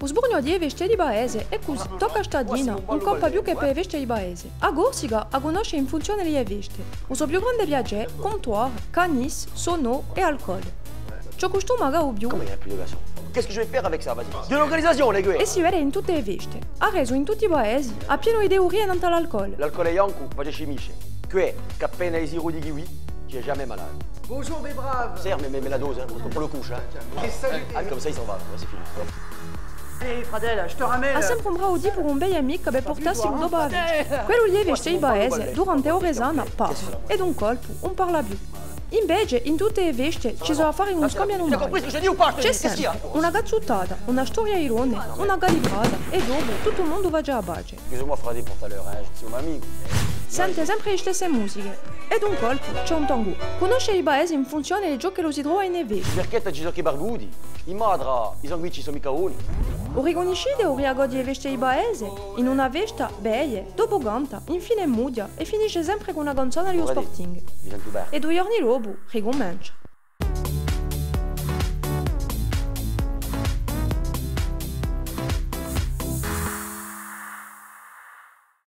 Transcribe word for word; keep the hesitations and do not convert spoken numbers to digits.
Sburgnò di e feste di paese, è cusì, tocca à Statina, ùn campa più chè per e feste di paese. A Corsica a cunnosce in funzione di e feste. U so più grande piacè, comptoir, canisse, sonneau è alcol. Ci custuma à u più. Comment il y a plus de glaçons ? Qu'est-ce que je vais faire avec ça ? Vas-y. Di l'organisation, les gars. È si vede in tutte e feste. Hà resu in tutti i paesi, hà pienu di teorie nant'à l'alcol. L'alcol hè biancu, face scimisce. Què, ch'appena hè siru di kiwi, tu es jamais malade. Bonjour mes braves. Serre, mais, mais, mais la dose, hein, pour le couche, hein. Et salut. Ah, comme ça, il s'en va, ouais, c'est fini. Allez, fratella, je te ramène. Hà sempre un bravu tippu cù un bellu amicu per purtassi dopu à a festa. Quellu di e feste di paese, durante e ore sane, paf. È d'un colpu, ùn parla più. Invece, in tutte e feste, ci sò affari chì ùn scambianu mai. C'hè sempre una cazzuttata, una storia di donne, una calibrata, è dopu tuttu u mondu face a pace. Excusez-moi, frère, pour tout à l'heure, hein, je suis un ami. Sente sempre e stesse musiche. È d'un colpu, ci hè un tango. Cunnosce i paesi in funzione di ciò ch'ellu si trova in e feste. In barchetta ci sò chè barbuti. In matra, i sanguici sò micca boni. U ricunniscite u riaccò di e feste di paese? In una festa, beie, dopu canta, infine mughja è finisce sempre cù una canzona di u Sporting. È dui ghjorni dopu, ricumencia.